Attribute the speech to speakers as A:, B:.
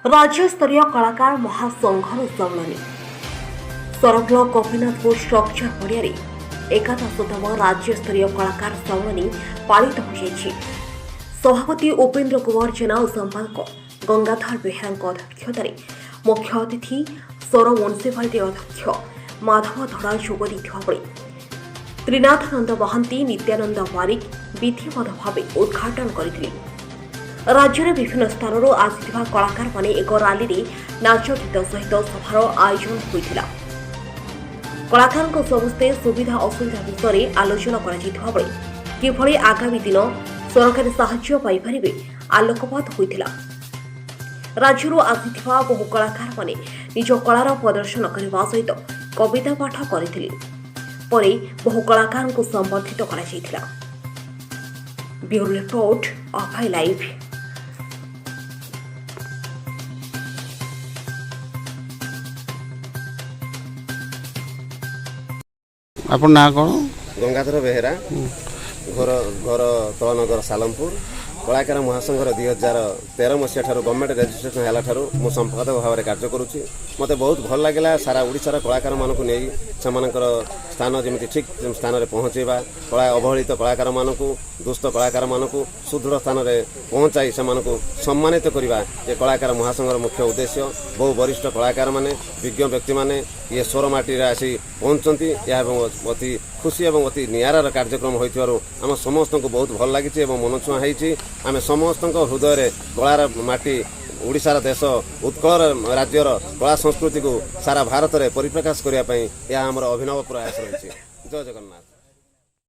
A: ରାଜ୍ୟସ୍ତରୀୟ କଳାକାର ମହାସଂଘର ସମ୍ମିଳନୀ। ସୋର ବ୍ଲକ ଗୋପୀନାଥପୁର ଷ୍ଟ୍ରକ୍ଚର ପଡ଼ିଆରେ 81ତମ ରାଜ୍ୟସ୍ତରୀୟ କଳାକାର ସମ୍ମିଳନୀ ପାଳିତ ହୋଇଯାଇଛି। ସଭାପତି ଉପେନ୍ଦ୍ର କୁମାର ଜେନା ଓ ସମ୍ପାଦକ ଗଙ୍ଗାଧର ବେହେରାଙ୍କ ଅଧ୍ୟକ୍ଷତାରେ ମୁଖ୍ୟ ଅତିଥି ସୋର ମ୍ୟୁନିସିପାଲିଟି ଅଧ୍ୟକ୍ଷ ମାଧବ ଧଡ଼ା ଯୋଗ ଦେଇଥିବା ବେଳେ ତ୍ରିନାଥାନନ୍ଦ ମହାନ୍ତି, ନିତ୍ୟାନନ୍ଦ ବାରିକ ବିଧିବଦ୍ଧ ଭାବେ ଉଦ୍ଘାଟନ କରିଥିଲେ। ରାଜ୍ୟରେ ବିଭିନ୍ନ ସ୍ଥାନରୁ ଆସିଥିବା କଳାକାରମାନେ ଏକ ରାଲିରେ ନାଚ ଗୀତ ସହିତ ସଭାର ଆୟୋଜନ ହୋଇଥିଲା। କଳାକାରଙ୍କ ସମସ୍ତେ ସୁବିଧା ଅସୁବିଧା ବିଷୟରେ ଆଲୋଚନା କରାଯାଇଥିବା ବେଳେ କିଭଳି ଆଗାମୀ ଦିନ ସରକାରୀ ସାହାଯ୍ୟ ପାଇପାରିବେ, ଆଲୋକପାତ ହୋଇଥିଲା। ରାଜ୍ୟରୁ ଆସିଥିବା ବହୁ କଳାକାରମାନେ ନିଜ କଳାର ପ୍ରଦର୍ଶନ କରିବା ସହିତ କବିତା ପାଠ କରିଥିଲେ। ପରେ ବହୁ କଳାକାରଙ୍କୁ ସମ୍ବର୍ଦ୍ଧିତ କରାଯାଇଥିଲା। Bureau report, Abhay live.
B: ଆପଣ ନାଁ କ'ଣ?
C: ଗଙ୍ଗାଧର ବେହେରା, ଘର ଘର ତଳନଗର, ସାଲମପୁର। କଳାକାର ମହାସଂଘର 2013 ମସିହା ଠାରୁ, ଗଭର୍ଣ୍ଣମେଣ୍ଟ ରେଜିଷ୍ଟ୍ରେସନ ହେଲା ଠାରୁ ମୁଁ ସମ୍ପାଦକ ଭାବରେ କାର୍ଯ୍ୟ କରୁଛି। ମୋତେ ବହୁତ ଭଲ ଲାଗିଲା। ସାରା ଓଡ଼ିଶାର କଳାକାରମାନଙ୍କୁ ନେଇ ସେମାନଙ୍କର ସ୍ଥାନ ଯେମିତି ଠିକ୍ ସ୍ଥାନରେ ପହଞ୍ଚାଇବା, କଳା ଅବହେଳିତ କଳାକାରମାନଙ୍କୁ, ଦୁସ୍ଥ କଳାକାରମାନଙ୍କୁ ସୁଦୃଢ଼ ସ୍ଥାନରେ ପହଞ୍ଚାଇ ସେମାନଙ୍କୁ ସମ୍ମାନିତ କରିବା ଏ କଳାକାର ମହାସଂଘର ମୁଖ୍ୟ ଉଦ୍ଦେଶ୍ୟ। ବହୁ ବରିଷ୍ଠ କଳାକାରମାନେ, ବିଜ୍ଞ ବ୍ୟକ୍ତିମାନେ ଇଏ ସୋର ମାଟିରେ ଆସି ପହଞ୍ଚନ୍ତି। ଏହା ଏବଂ ଅତି ଖୁସି ଏବଂ ଅତି ନିଆରାର କାର୍ଯ୍ୟକ୍ରମ ହୋଇଥିବାରୁ ଆମ ସମସ୍ତଙ୍କୁ ବହୁତ ଭଲ ଲାଗିଛି ଏବଂ ମନଛୁଆଁ ହେଇଛି। ଆମେ ସମସ୍ତଙ୍କ ହୃଦୟରେ କଳାର ମାଟି ଓଡ଼ିଶାର ଦେଶ, ଉତ୍କଳର ରାଜ୍ୟର କଳା ସଂସ୍କୃତିକୁ ସାରା ଭାରତରେ ପରିପ୍ରକାଶ କରିବା ପାଇଁ ଏହା ଆମର ଅଭିନବ ପ୍ରୟାସ ରହିଛି। ଜୟ ଜଗନ୍ନାଥ।